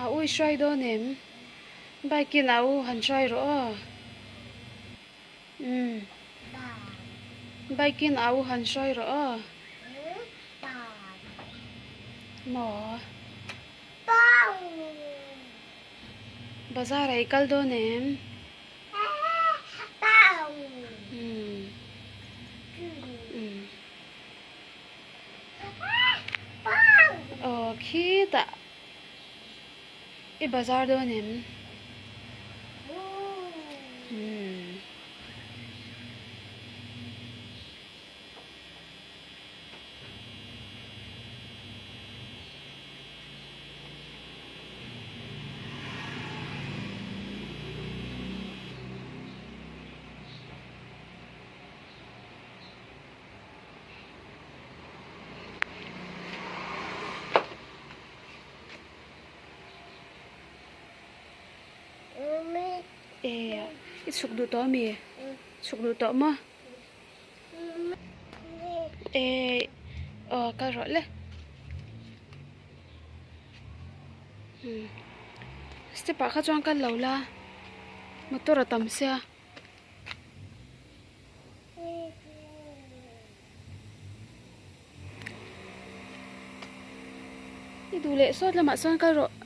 A u i hruai dawn em? Bike in a u han hruai rawh aw. Umm. Bike in a u han hruai rawh aw. Maw? Bazar ah i kal dawn em? Umm. Umm. Aw khitah i bazar dawn em? Umm. E i chhuk duh tawh ami? Chhuk duh tawh maw? E aw kal rawh le. Step ah kha chuan kal lo la motor a tam sia. I duh leh sawt lamah chuan kal rawh.